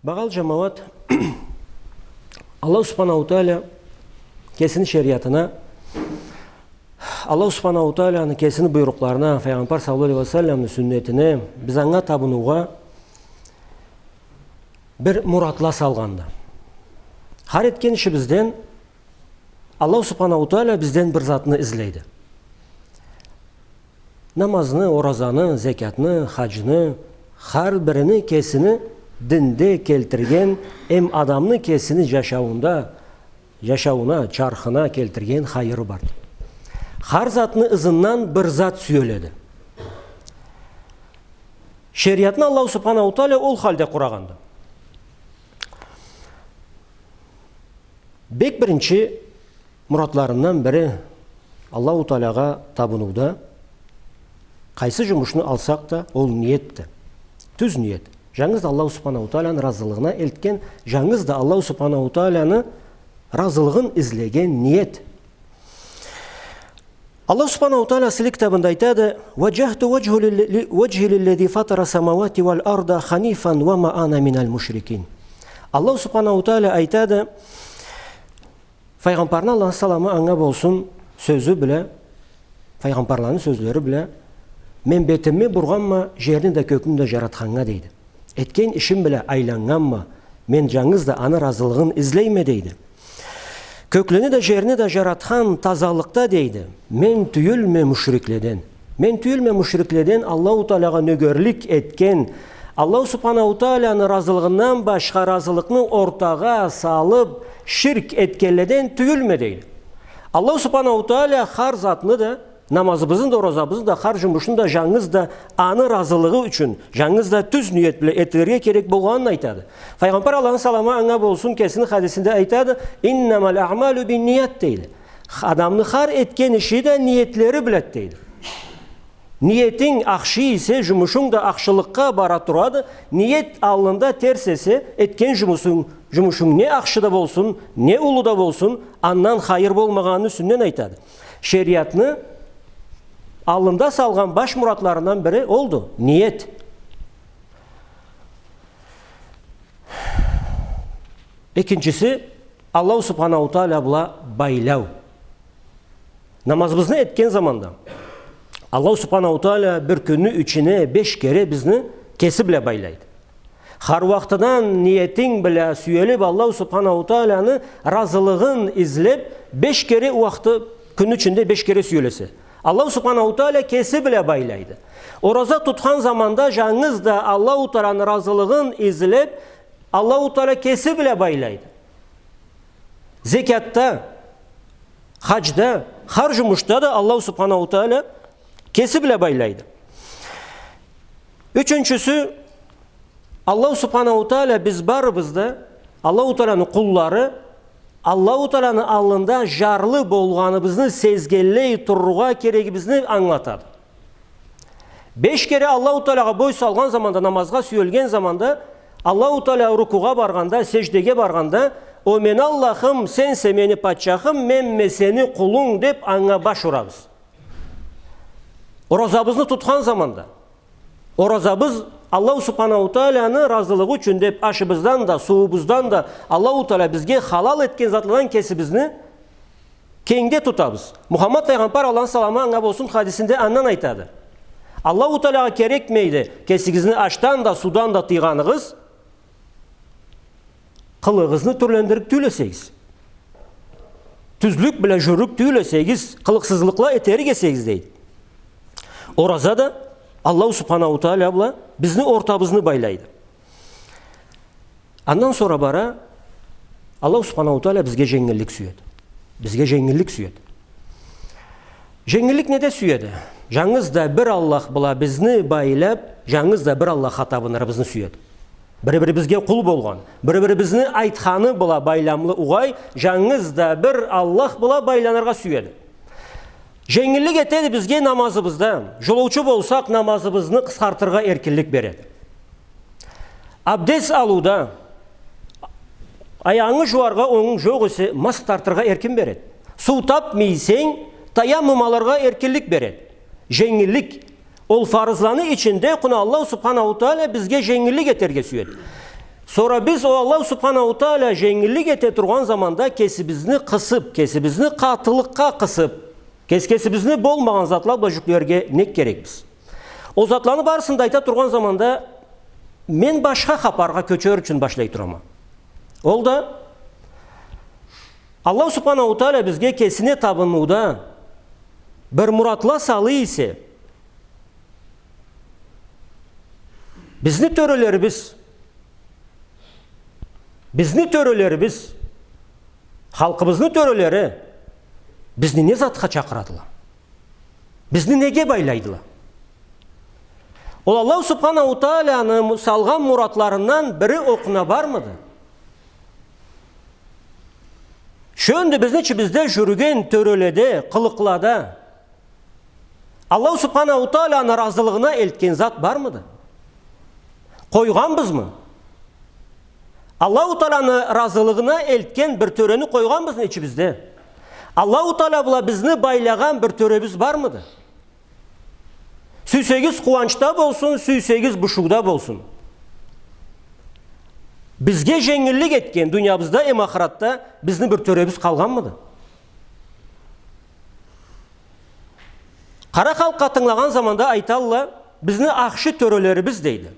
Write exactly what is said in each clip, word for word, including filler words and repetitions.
Багъалы джамауат, Аллаху Субханаху Тааля кесини шериатына, Аллаху Субханаху Таалянын кесини буйрукъларына, Файгъамбар саллаллаху алейхи ва салламны сюннетине, биз анга табынуугъа бир муратла салгъанды. Хар этген ишибизден Аллаху Субханаху Тааля бизден бир затны излейди. Намазны, оразаны, зекятны, хаджны, хар бирини кесини динде келтирген, эм адамны кесини джашауунда, джашаууна, чархына келтирген хайыры барды. Хар затны ызындан бир зат сюеледи. Шериатны Аллаху Субханаху Тааля ол халде къурагъанды. Бек биринчи муратларындан бири Аллаху Тааляга табыныуда, къайсы джумушну алсакъ да, ол ниетди. Тюз ниет. Джангыз да Аллаху Субханаху Тааляны разылыгъына элтген, джангыз да Аллаху Субханаху Тааляны разылыгъын излеген ниет. Аллаху Субханаху Тааля сыйлы китабында айтады: «Ваджахту ваджхи лилли-, ли-, ваджхи лиллази фатара самавати валь арда ханифан ва ма ана миналь мушрикин». Аллаху Субханаху Тааля айтады, Файгъамбарны, Аллахны саламы анга болсун, сёзю бла, файгъамбарланы сёзлери бла: «Мен бетими бургъанма джерни да, кёкню да джаратханнга», — дейди. «Этген ишим бла айланнганма, мен джангыз да аны разылыгъын излейме», — дейди. «Кёклени да, джерни да джаратхан тазалыкъда», — дейди. «Мен тюйюлме мушрикледен. Мен тюйюлме мушрикледен, Аллаху Тааляга нёгерлик этген, Аллаху Субханаху Тааляны разылыгъындан башха разылыкъны ортагъа салып, ширк этгенледен тюйюлме», — дейди. Аллаху Субханаху Тааля хар затны да, намазыбызны да, оразабызны да, хар джумушну да джангыз да аны разылыгъы ючюн, джангыз да тюз ниет бла этерге керек болгъанын айтады. Файгъамбар, Аллахны саламы анга болсун, кесини хадисинде айтады: «Иннамаль аъмалю бинният», — дейди. Адамны хар этген иши да ниетлери бла, дейди. Ниетинг ахшы эсе, джумушунг да ахшылыкъгъа бара турады. Ниет аллында терс эсе, этген джумушунг, джумушунг не ахшы да болсун, не уллу да болсун, андан хайыр болмагъаныны юсюнден айтады. Шериатны аллында салгъан баш муратларындан бири олду, ниет. Экинчиси, Аллаху Субханаху Тааля бла байлау. Намазыбызны этген заманда Аллаху Субханаху Тааля бир кюнню ичине беш кере бизни кеси бла байлайды. Хар уахтыдан ниетинг бла сюелип, Аллаху Субханаху Тааляны разылыгъын излеп, беш кере уахты, кюнню ичинде беш кере сюелесе, Аллаху Субханаху Тааля кеси бла байлайды. Ораза тутхан заманда джангыз да Аллаху Тааляны разылыгъын излеп, Аллаху Тааля кеси бла байлайды. Зекятда, хаджда, хар джумушда да Аллаху Субханаху Тааля кеси бла байлайды. Ючюнчюсю, Аллаху Субханаху Тааля биз барыбыз да, Аллаху Тааляны къуллары, Аллаху Тааляны аллында джарлы болгъаныбызны сезгенлей турургъа керегибизни ангылатады. Беш кере Аллаху Тааляга бой салгъан заманда, намазгъа сюелген заманда, Аллаху Тааля рукугъа баргъанда, сеждеге баргъанда: «О мени Аллахым, сенсе мени патчахым, менме сени къулунг», — деп, анга баш урабыз. Оразабызны тутхан заманда, оразабыз Аллаху Субханаху Тааляны разылыгъы ючюн деп, ашыбыздан да, сууубуздан да, Аллаху Тааля бизге халал этген затладан кесибизни кенгде тутабыз. Мухаммад файгъамбар, Аллахны саламы анга болсун, хадисинде андан айтады: «Аллаху Тааляга керекмейди кесигизни ашдан да, суудан да тыйгъаныгъыз, къылыгъыгъызны тюрлендирип тюйюл эсегиз, тюзлюк бла джюрюп тюйюл эсегиз, къылыкъсызлыкъла этерик эсегиз», — дейди. Ораза да Аллаху Субханаху Тааля бла бизни ортабызны байлайды. Андан сора бара, Аллаху Субханаху Тааля бизге дженгиллик сюеди. Бизге дженгиллик сюеди. Дженгиллик неде сюеди? Джангыз да бир Аллах бла бизни байлап, джангыз да бир Аллахха табынырыбызны сюеди. Бир-бирибизге къул болгъан, бир-бирибизни айтханы бла байламлы угъай, джангыз да бир Аллах бла байланыргъа сюеди. Дженгиллик этеди бизге намазыбызда. Джолоучу болсакъ, намазыбызны къысхартыргъа эркинлик береди. Абдез алыуда аягъынгы джууаргъа онг джокъ эсе, масх тартыргъа эркин береди. Суу тапмай эсенг, таяммум алыргъа эркинлик береди. Дженгиллик. Ол фарызланы ичинде къуна Аллаху Субханаху Тааля бизге дженгиллик этерге сюеди. Сора биз ол Аллаху Субханаху Тааля женгиллик эте тургъан заманда кесибизни къысып, кесибизни къатылыкъгъа къысып, кес-кесибизни болмагъан затла бла жюклерге нек керекбиз? Ол затланы барысын да айта тургъан заманда мен башха хапаргъа кёчер ючюн башлай турама. Ол да Аллаху Субханаху Тааля бизге кесине табыныуда бир муратла салый эсе, бизни тёрелерибиз, бизни тёрелерибиз, халкъыбызны тёрелери бизни не затха чакъырадыла? Бизни неге байлайдыла? Ол Аллаху Субханаху Тааляны салгъан муратларындан бири окъуна бармыды? Шёндю бизни ичибизде жюрюген тёреледе, къылыкълада Аллаху Субханаху Тааляны разылыгъына элтген зат бармыды? Къойгъанбызмы? Аллаху Тааляны разылыгъына элтген бир тёрени къойгъанбызмы ичибизде? Аллаху Тааля бла бизни байлагъан бир тёребиз бармыды? Сюйсегиз къууанчда болсун, сюйсегиз бушууда болсун. Бизге женгиллик этген дуниябызда эм ахыратда бизни бир тёребиз къалгъанмыды? Къара халкъгъа тынгылагъан заманда айталла, бизни ахшы тёрелерибиз дейди.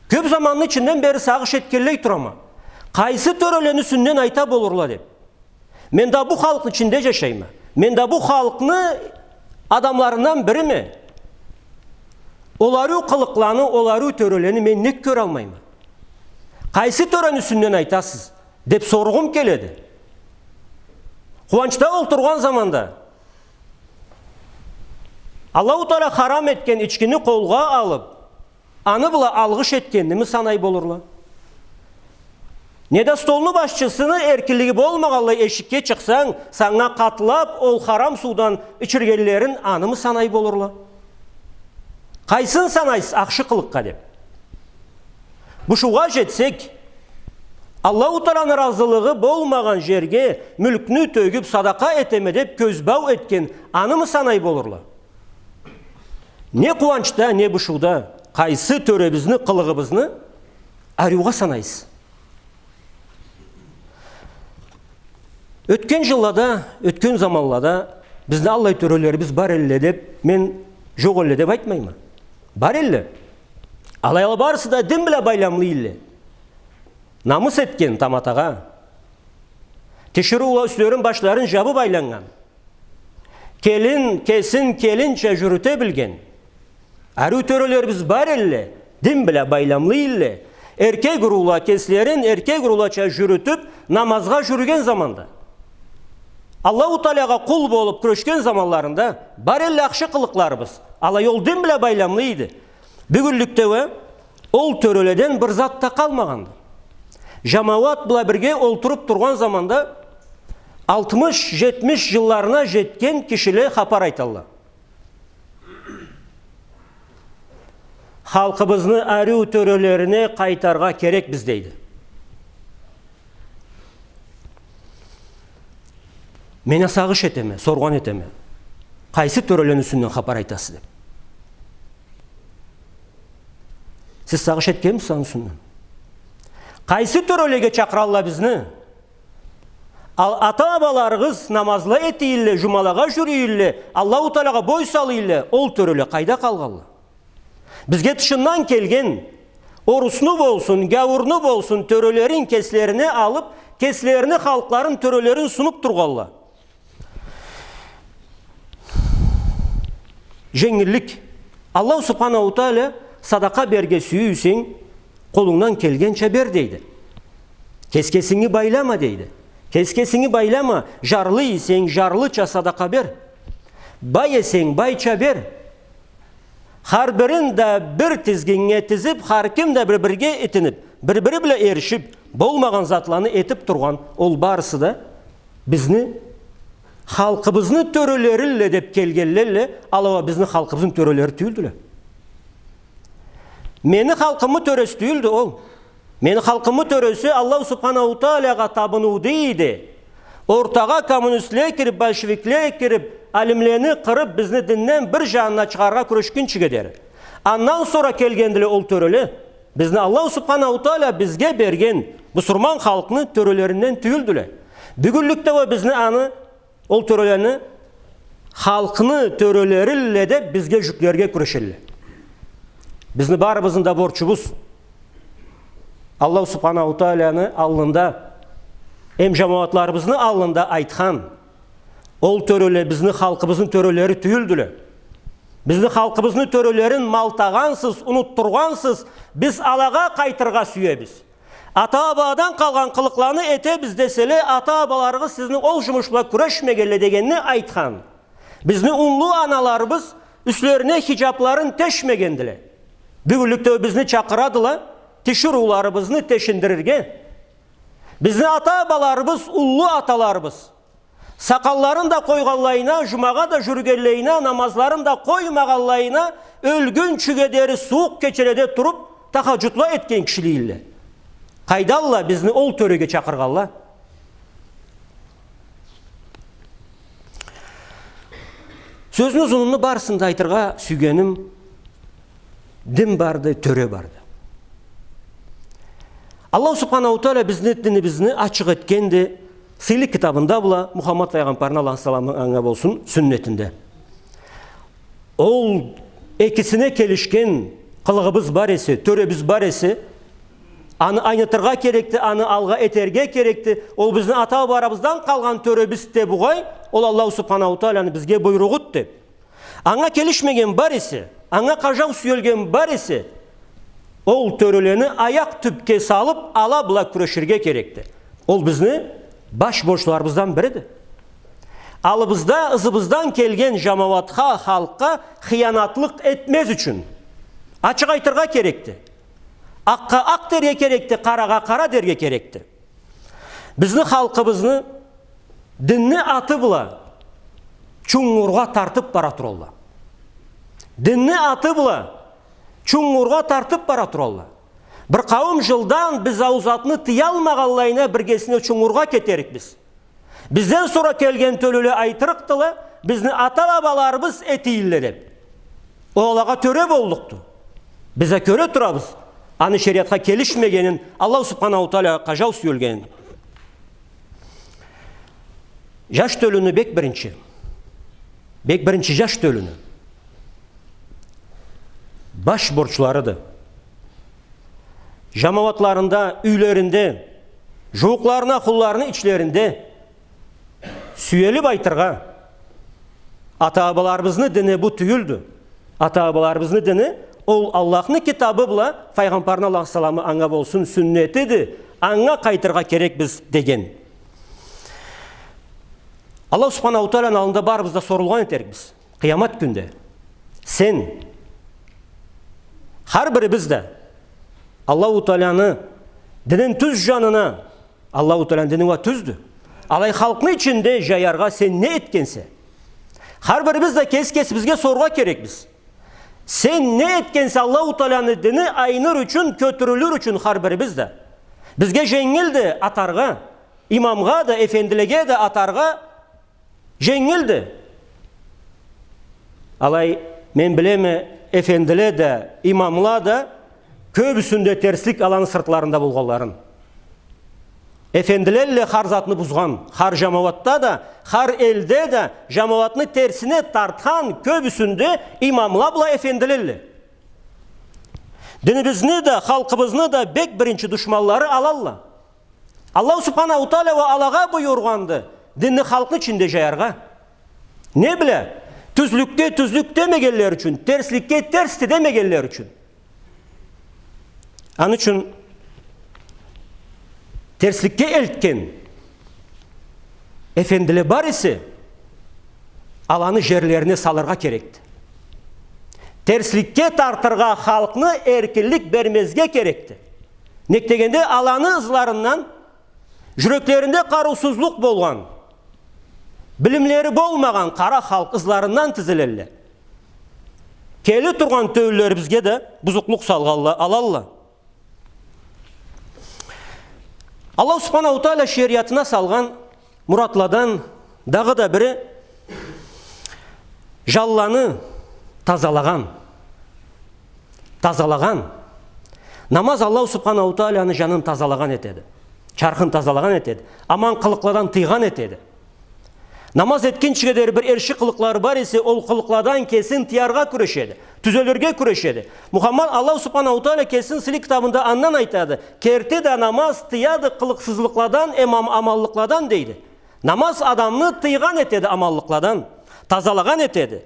Кёп заманны ичинден бери сагъыш этгенлей турама. Къайсы тёрелени юсюнден айта болурла деп. Мен да бу халкъны ичинде жашайма. Мен да бу халкъны адамларындан бириме. Ол ариу къылыкъланы, ол ариу тёрелени мен нек кёралмайма? Къайсы тёрени юсюнден айтасыз? Деп соругъум келеди. Къууанчда олтургъан заманда Аллаху Тааля харам этген ичкини къолгъа алып, аны бла алгъыш этгенними санай болурла? Неда столну башчысыны эркинлиги болмагъанлай эшикге чыкъсанг, санга къатлап ол харам суудан ичиргенлерин анымы санай болурла? Къайсын санайсыз ахшы къылыкъгъа деп? Бушуугъа жетсек, Аллаху Тааляны разылыгъы болмагъан жерге мюлкню тёгюп, садакъа этеме деп кёзбау этген анымы санай болурла? Не къууанчда, не бушууда къайсы тёребизни, къылыгъыбызны ариугъа санайсыз? Ётген жыллада, ётген заманлада бизни аллай тёрелерибиз бар элле деп, мен жокъ элле деп айтмайма. Бар элле. Алайла барысы да дин бла байламлы элле. Намыс этген таматагъа. Тиширыула юслерин, башларын жабып айланнган. Келин кесин келинча жюрюте билген. Ариу тёрелерибиз бар элле, дин бла байламлы элле. Эркек уруула кеслерин эркек уруулача жюрютюп, намазгъа жюрюген заманда, Аллаху Таалагъа къул болуп кюрешген заманларында бар элле ахшы къылыкъларыбыз. Алай ол дин бла байламлы эди. Бюгюнлюкде уа ол тёреледен бир зат да къалмагъанды. Жамауат бла бирге олтуруп тургъан заманда алтмыш, жетмиш жылларына жетген кишиле хапар айталла. Халкъыбызны ариу тёрелерине къайтаргъа керекбиз, дейди. Мен а сагъыш этеме, соргъан этеме. Къайсы тёрелени юсюнден хапар айтасыз деп. Сиз сагъыш этгенмисиз аны юсюнден? Къайсы тёрелеге чакъыралла бизни? Ал ата-бабаларыгъыз намазла этийле, жумалагъа жюрюйюлле, Аллаху Таалагъа бой салыйле, ол тёреле къайда къалгъалла? Бизге тышындан келген, орусну болсун, гяуурну болсун, тёрелерин кеслерине алып, кеслерини халкъларын, тёрелерин сунуп тургъалла. Женгиллик. Аллаху Субханаху Тааля, садакъа берге сюйюйсенг, къолунгдан келгенча бер, дейди. Кес-кесинги байлама, дейди. Кес-кесинги байлама, жарлы эсенг, жарлыча садакъа бер. Бай эсенг, байча бер. Хар бирин да бир тизгиннге тизип, хар ким да бир-бирге итинип, бир-бири бла эришип, болмагъан затланы этип тургъан ол барысы да бизни халкъыбызны тёрелерилле деп келгенлелле, ала уа бизни халкъыбызны тёрелери тюйюлдюле. Мени халкъымы тёреси тюйюлдю ол. Мени халкъымы тёреси Аллаху Субханаху Таалягъа табыныуду эди. Ортагъа коммунистле кирип, большевикле кирип, алимлени къырып, бизни динден бир жанына чыгъаргъа кюрешгинчиге дери. Андан сора келгендиле ол тёреле. Бизни Аллаху Субханаху Тааля бизге берген мусурман халкъны тёрелеринден тюйюлдюле. Бюгюнлюкде уа бизни аны, ол тёрелени, халкъны тёрелерилле деп бизге жюклерге кюрешелле. Бизни барыбызны да борчубуз Аллаху Субханаху Тааляны аллында, эм жамауатларыбызны аллында айтхан: ол тёреле бизни халкъыбызны тёрелери тюйюлдюле. Бизни халкъыбызны тёрелерин малтагъансыз, унутдургъансыз, биз алагъа къайтыргъа сюебиз. Ата-бабадан къалгъан къылыкъланы этебиз деселе, ата-бабаларыгъыз сизни ол жумуш бла кюрешмегенле дегенни айтхан. Бизни уллу аналарыбыз юслерине хиджабларын тешмегендиле. Бюгюнлюкде бизни чакъырадыла тиширыуларыбызны тешиндирирге. Бизни ата-бабаларыбыз, уллу аталарыбыз сакъалларын да къойгъанлайына, жумагъа да жюрюгенлейине, намазларын да къоймагъанлайына, ёлгюнчюге дери сууукъ кечеледе туруп, тахаджудла этген кишиле эдиле. Къайдалла бизни ол тёреге чакъыргъанла? Сёзню узунуну барысын да айтыргъа сюйгеним: дин барды, тёре барды. Аллаху Субханаху Тааля бизни динибизни ачыкъ этгенди сыйлы китабында бла, Мухаммад файгъамбарны, Аллахны саламы анга болсун, сюннетинде. Ол экисине келишген къылыгъыбыз бар эсе, тёребиз бар эсе, аны айнытыргъа керекди, аны алгъа этерге керекди. Ол бизни ата-бабаларыбыздан къалгъан тёребиз теб угъай, ол Аллаху Субханаху Тааляны бизге буйругъуду. Анга келишмеген бар эсе, анга къажау сюелген бар эсе, ол тёрелени аякъ тюбге салып, ала бла кюреширге керекди. Ол бизни баш борчларыбыздан бириди. Аллыбызда, ызыбыздан келген жамауатха, халкъгъа хыянатлыкъ этмез ючюн ачыкъ айтыргъа керекди. Акъгъа акъ дерге керекди, къарагъа къара дерге керекди. Бизни халкъыбызны динни аты бла чунгургъа тартып бара туралла. Динни аты бла чунгургъа тартып бара туралла. Бир къауум жылдан биз ол затны тыялмагъанлайына биргесине чунгургъа кетерикбиз. Бизден сора келген тёлюле айтырыкъдыла, бизни ата-бабаларыбыз этийле деп. Ол алагъа тёре боллукъду. Биз а кёре турабыз, аны шериатха келишмегенин, Аллаху Субханаху Тааля къажау сюелгенин. Жаш тёлюню бек биринчи, бек биринчи жаш тёлюню баш борчларыды. Жамауатларында, юйлеринде, жууукъларына, къулларыны ичлеринде сюелип айтыргъа: ата-бабаларыбызны дини бу тюйюлдю. Ата-бабаларыбызны дини ол Аллахны китабы бла файгъамбарны, Аллахны саламы анга болсун, сюннетиди. Анга къайтыргъа керекбиз деген. Аллаху Субханаху Тааляны аллында барыбыз да сорулгъан этерикбиз къыямат кюнде. Сен, хар бирибиз да Аллаху Тааляны динин тюз жанына, Аллаху Тааляны дини уа тюздю. Алай халкъны ичинде жаяргъа сен не этгенсе? Хар бирибиз да кес-кесибизге сорургъа керекбиз. Сен не этгенсе Аллаху Тааляны дини айныр ючюн, кётюрюлюр ючюн хар бирибиз да? Бизге женгилди атаргъа, имамгъа да, эфендилеге да атаргъа женгилди. Алай, мен билеме, эфендиле да, имамла да, кёбюсюнде терслик аланы сыртларында болгъанларын. Эфендилелле хар затны бузгъан, хар жамауатда да, хар элде да жамауатны терсине тартхан кёбюсюнде имамла бла эфендилелле. Динибизни да, халкъыбызны да бек биринчи душманлары алалла. Аллаху Субханаху Тааля уа алагъа буюргъанды динни халкъны ичинде жаяргъа. Не бла? Тюзлюкге тюзлюк демегенлери ючюн, терсликге терсди демегенлери ючюн. Аны ючюн терсликге элтген эфендиле бар эсе, аланы жерлерине салыргъа керекди. Терсликге тартыргъа халкъны эркинлик бермезге керекди. Нек дегенде, аланы ызларындан, жюреклеринде къарыусузлукъ болгъан, билимлери болмагъан къара халкъ ызларындан тизилелле. Кели тургъан тёлюлерибизге да бузукълукъ салгъанла алалла. Аллаху Субханаху Тааля шериатына салгъан муратладан дагъыда бири — жанланы тазалагъан. Тазалагъан. Намаз Аллаху Субханаху Тааланы жанын тазалагъан этеди. Чархын тазалагъан этеди. Аман къылыкъладан тыйгъан этеди. Намаз этгинчиге дери бир эрши къылыкълары бар эсе, ол къылыкъладан кесин тыяргъа кюрешеди. Тюзелирге кюрешеди. Мухаммад, Аллаху Субханаху Таала кесини сыйлы китабында андан айтады: «Керти да намаз тыяды къылыкъсызлыкъладан, эм ам-, аманлыкъладан», — дейди. Намаз адамны тыйгъан этеди аманлыкъладан, тазалагъан этеди.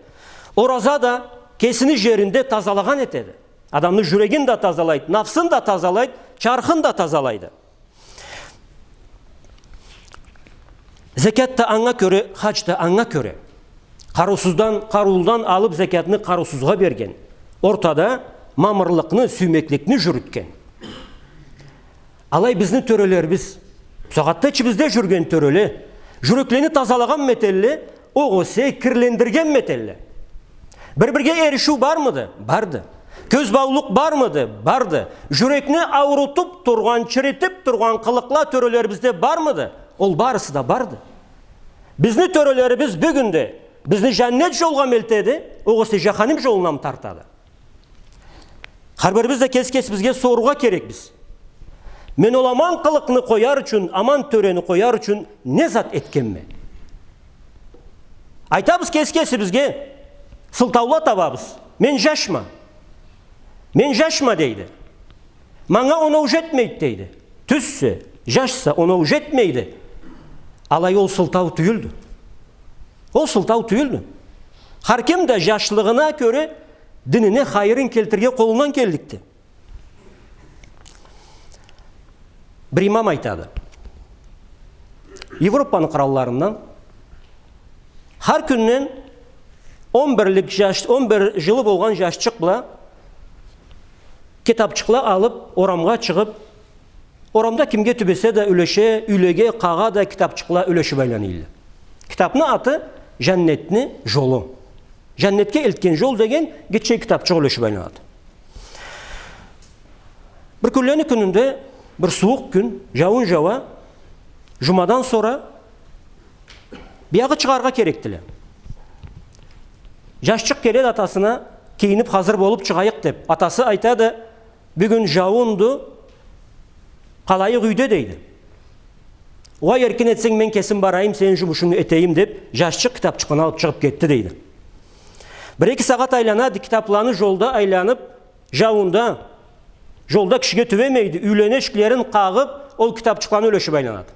Ораза да кесини жеринде тазалагъан этеди. Адамны жюрегин да тазалайды, нафсын да тазалайды, чархын да тазалайды. Зекят да анга кёре, хадж да анга кёре. Къарыусуздан, къарыулудан алып зекятны къарыусузгъа берген. Ортада мамырлыкъны, сюймекликни жюрютген. Алай бизни тёрелерибиз, бусагъатда ичибизде жюрюген тёреле, жюреклени тазалагъанмы этелле, огъесе кирлендиргенми этелле? Бир-бирге эришиу бармыды? Барды. Кёзбаулукъ бармыды? Барды. Жюрекни аурутуп тургъан, чиритип тургъан къылыкъла тёрелерибизде бармыды? Ол барысы да барды. Бизни тёрелерибиз бюгюн да бизни жаннет жолгъа элтеди, огъесе жаханим жолунамы тартады? Хар бирибиз да кес-кесибизге соруугъа керекбиз. Мен ол аман къылыкъны къояр ючюн, аман тёрени къояр ючюн не зат этгенме? Айтабыз кес-кесибизге, сылтаула табабыз. Мен жашма. Мен жашма, дейди. Манга оноу жетмейди, дейди. Тюзсе, жашса, оноу жетмейди. Алай ол сылтау тюйюлдю. Ол сылтау тюйюлдю. Хар ким да жашлыгъына кёре динине хайырын келтирирге къолундан келликди. Бир имам айтады. Европаны къыралларындан хар кюнден он бирлик жаш, он бир жылы болгъан жашчыкъ бла китапчыкъла алып, орамгъа чыгъып, орамда кимге тюбесе да юлеше, юйлеге къагъа да китапчыкъла юлешип айланыйла. Китапны аты «Жаннетни жолу». «Жаннетге элтген жол» деген гитче китапчыкъ юлешип айланады. Бир кюнлени кюнюнде бир сууукъ кюн, жауун жауа, жумадан сора биягъы чыгъаргъа керекдиле. Жашчыкъ келеди атасына, кийинип, хазыр болуп чыгъайыкъ деп. Атасы айтады: «Бюгюн жауунду, къалайыкъ юйде», — дейди. «Уа, эркин этсенг, мен кесим барайым, сени жумушунгу этейим», — деп, жашчыкъ китапчыкъны алып чыгъып кетди, дейди. Бир-эки сагъат айланады, китапланы жолда айланып, жауунда, жолда кишиге тюбемейди, юйлени эшиклерин къагъып, ол китапчыкъланы юлешип айланады.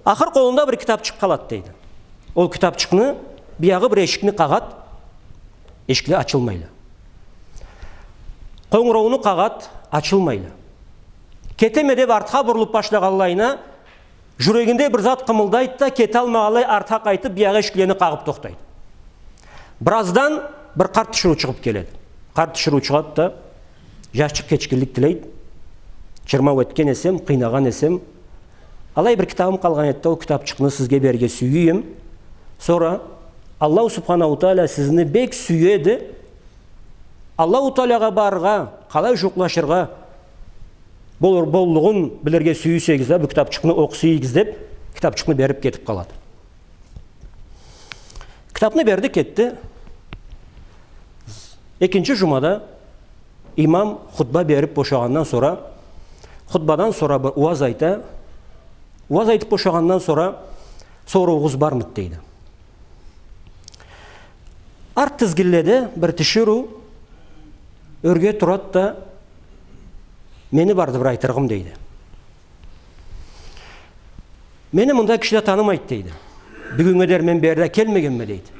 Ахыр къолунда бир китапчыкъ къалады, дейди. Ол китапчыкъны, биягъы бир эшикни къагъады, эшикле ачылмайла. Къонгурауну къагъады, ачылмайла. Кетеме деп артха бурулуп башлагъанлайына, жюрегинде бир зат къымылдайды да, кеталмагъанлай артха къайтып, биягъы эшиклени къагъып тохтайды. Бираздан бир къарт тиширыу чыгъып келеди. Къарт тиширыу чыгъады да, жашчыкъ кечгинлик тилейди. «Чырмау этген эсем, къыйнагъан эсем, алай бир китабым къалгъан эди да, ол китапчыкъны сизге берирге сюе эдим. Сора Аллаху Субханаху Таала сизни бек сюеди. Аллаху Таалагъа барыргъа, къалай жууукълашыргъа болур, боллугъун билирге сюе эсегиз да, бу китапчыкъны окъуса эдигиз», — деп, китапчыкъны берип кетип къалады. Китапны берди, кетди. Экинчи жумада имам хутба берип бошагъандан сора, хутбадан сора бир уаз айта. Уаз айтып бошагъандан сора: «Соруугъуз бармыды?» — дейди. Арт тизгинледе бир тиширыу ёрге турады да: «Мени барды бир айтырыгъым», — дейди. «Мени мында киши да танымайды, — дейди. — Бюгюннге дери мен бери да келмегенме, — дейди.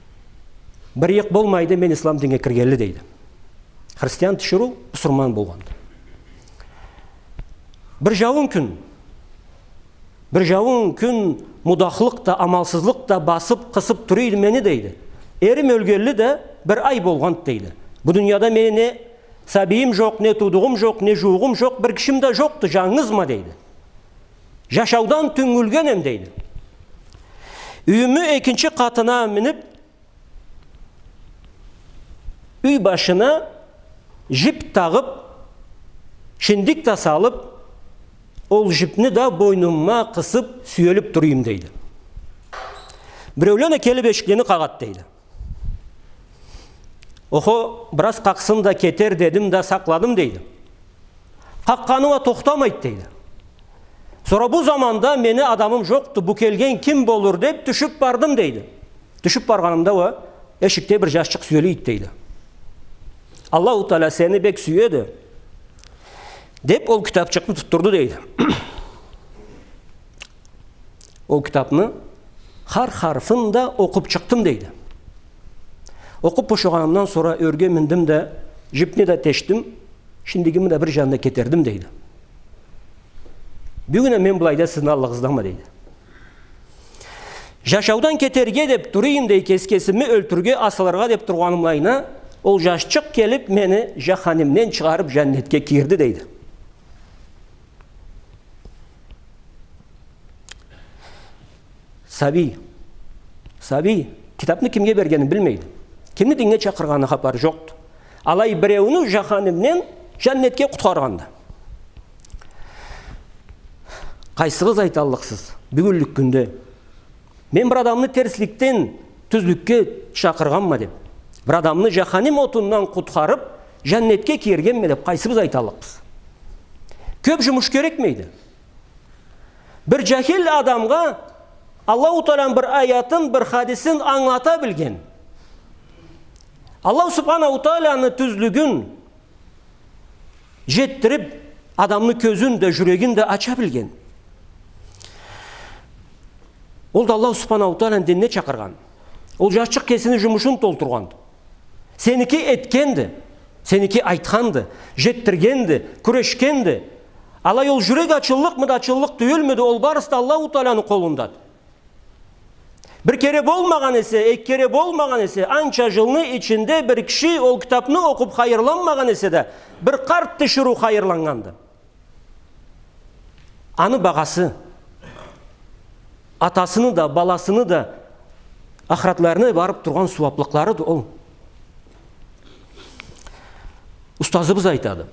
— Бир ыйыкъ болмайды мен ислам динге киргенли», — дейди. Христиан тиширыу бусурман болгъанды. Бир жауун кюн, бир жауун кюн мудахлыкъ да, амалсызлыкъ да басып, къысып тура эди мени, дейди. Эрим ёлгенли да бир ай болгъанды, дейди. Бу дунияда мени не сабийим жокъ, не туудугъум жокъ, не жууугъум жокъ, бир кишим да жокъду, жангызма, дейди. Жашаудан тюнгюлгенем, дейди. Юйюмю экинчи къатына минип, юй башына жип тагъып, шиндик да салып, ол жипни да бойнума къысып, сюелип тура эдим, дейди. Биреулен келип эшиклени къагъат, дейди. Охо, бираз къакъсын да кетер дедим да сакъладым, дейди. Къакъгъаны уа тохтамайды, дейди. Сора бу заманда мени адамым жокъду, бу келген ким болур деп тюшюп бардым, дейди. Тюшюп баргъанымда уа эшикде бир жашчыкъ сюелийди, дейди. Аллаху Тааля сени бек сюеди, деп ол китапчыкъны тутдурду, дейди. Ол китапны хар харфын да окъуп чыкъдым, дейди. Окъуп бошагъанымдан сора ёрге миндим да, жипни да тешдим, шиндигими да бир жанына кетердим, дейди. Бюгюн а мен былайда сизни аллыгъыздама, дейди. Жашаудан кетерге деп тура эдим, дейди, кес-кесими ёлтюрге, асылыргъа деп тургъанымлайына, ол жашчыкъ келип, мени жаханимден чыгъарып, жаннетге кийирди, дейди. Сабий. Сабий китапны кимге бергенин билмейди. Кимни динге чакъыргъанын хапары жокъду. Алай биреуню жаханимден жаннетге къутхаргъанды. Къайсыгъыз айталлыкъсыз бюгюнлюк кюнде: «Мен бир адамны терсликден тюзлюкге чакъыргъанма», — деп, «бир адамны жаханим отундан къутхарып, жаннетге кийиргенме», — деп, къайсыбыз айталлыкъбыз? Кёп жумуш керекмейди. Бир жахил адамгъа Аллаху Тааланы бир аятын, бир хадисин ангылата билген, Аллаху Субханаху Тааланы тюзлюгюн жетдирип, адамны кёзюн да, жюрегин да ача билген, ол да Аллаху Субханаху Тааланы динине чакъыргъан. Ол жашчыкъ кесини жумушун толтургъанды. Сеники этгенди, сеники айтханды, жетдиргенди, кюрешгенди. Алай ол жюрек ачыллыкъмыды, ачыллыкъ тюйюлмюдю, ол барысы да Аллаху Тааланы къолундады. Бир кере болмагъан эсе, эки кере болмагъан эсе, анча жылны ичинде бир киши ол китапны окъуп хайырланмагъан эсе да, бир къарт тиширыу хайырланнганды. Аны багъасы, атасыны да, баласыны да ахыратларына барып тургъан сууаплыкъларыды ол. Устазыбыз айтады,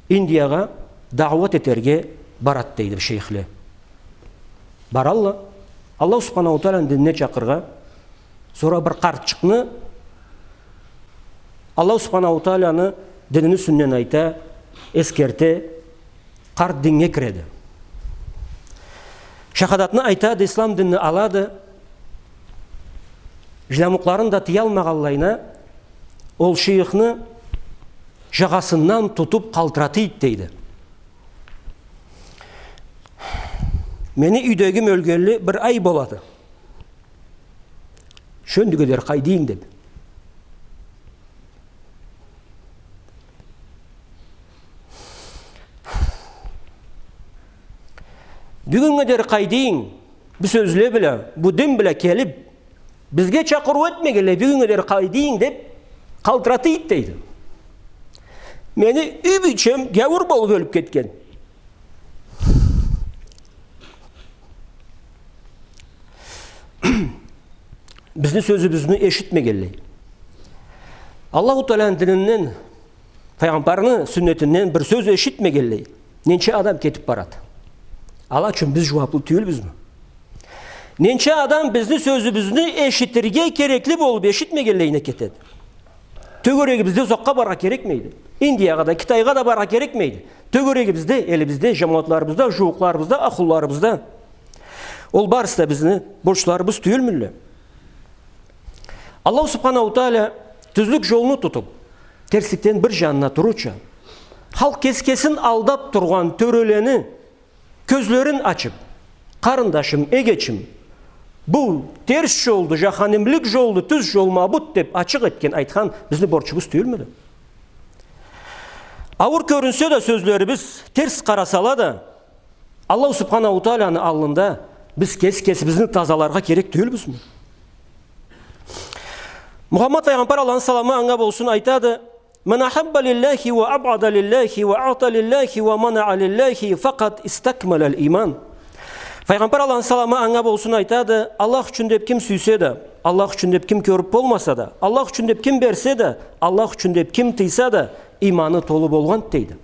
Индиягъа дауат этерге барат, дейди, шейхле. Баралла, Аллаху Субханаху Тааланы динине чакъыргъа, сора бир къартчыкъны Аллаху Субханаху Тааланы динини юсюнден айта, эсгерте, къарт динге киреди. Шахадатны айтады, ислам динни алады. Жыламукъларын да тыялмагъанлайына, ол шыйыхны жагъасындан тутуп къалтыратыйды, дейди. Мени юйдегим ёлгенли бир ай болады. Шёндюге дери къайдыйынг, деди. Бюгюннге дери къайдыйынг, бу сёзле бла, бу дин бла келип, бизге чакъырыу этмегенлей, бюгюннге дери къайдыйынг деп къалтыратыйды, дейди. Мени юй бийчем гяуур болуп ёлюп кетген. Бизни сёзюбюзню эшитмегенлей, Аллаху Тааланы дининден, Файгъамбарны сюннетинден бир сёз эшитмегенлей ненча адам кетип барады. Ала ючюн биз жууаплы тюйюлбюзмю? Ненча адам бизни сёзюбюзню эшитирге керекли болуп, эшитмегенлейине кетеди. Тёгерегибизде узакъгъа баргъа керекмейди. Индиягъа да, Китайгъа да баргъа керекмейди. Тёгерегибизде, элибизде, жамауатларыбызда, жууукъларыбызда, ахлуларыбызда. Ол барысы да бизни борчларыбыз тюйюлмюлле? Аллаху Субханаху Тааля тюзлюк жолну тутуп, терсликден бир жанына турурча, халкъ кеси кесин алдап тургъан тёрелени кёзлерин ачып, къарындашым, эгечим, бу терс жолду, жаханимлик жолду, тюз жол ма бу деп ачыкъ этген, айтхан бизни борчубуз тюйюлмюдю? Ауур кёрюнсе да сёзлерибиз, терс къарасала да, Аллаху Субханаху Тааляны аллында биз кеси кесибизни тазаларгъа керек тюйюлбюзмю? Мухаммад файгъамбар, Аллахны саламы анга болсун, айтады: «Ман ахабба лиллахи ва абъада лиллахи ва аъта лиллахи ва манаъа лиллахи факъад истакмалал иман». Файгъамбар, Аллахны саламы анга болсун, айтады: Аллах ючюн деп ким сюйсе да, Аллах ючюн деп ким кёрюп болмаса да, Аллах ючюн деп ким берсе да, Аллах ючюн деп ким тыйса да, иманы толу болгъанды, дейди.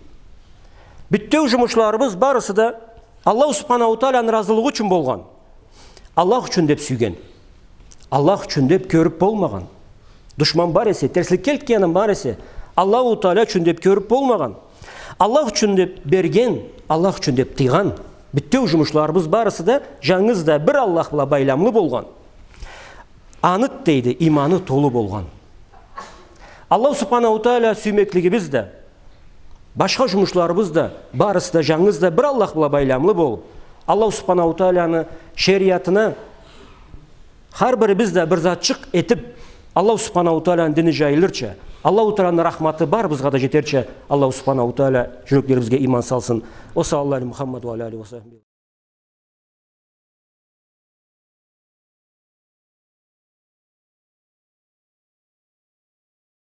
Бютеу жумушларыбыз барысы да Аллаху Субханаху Тааляны ыразылыгъы ючюн болгъан. Аллах ючюн деп сюйген. Аллах ючюн деб кёрюб болмагъан. Душман бар эсе, терсликге элтгени бар эсе, Аллаху Тааля ючюн деб кёрюб болмагъан. Аллах ючюн деб берген, Аллах ючюн деб тыйгъан. Бютеу жумушларыбыз барысы да жангыз да бир Аллах бла байламлы болгъан. Аны, дейди, иманы толу болгъан. Аллаху Субханаху Тааля сюймеклигибиз да, башха жумушларыбыз да, барысы да жангыз да бир Аллах бла байламлы болуб, Аллаху Субханаху Тааляны шериатына хар бирибиз да бир затчыкъ этиб, Аллаху Субханаху Тааляны дини жайылырча, Аллаху Тааляны рахматы барыбызгъа да жетерча, Аллаху Субханаху Тааля жюреклерибизге иман салсын. Ва саллаллаху аля Мухаммад ва аля алихи ва сахбихи.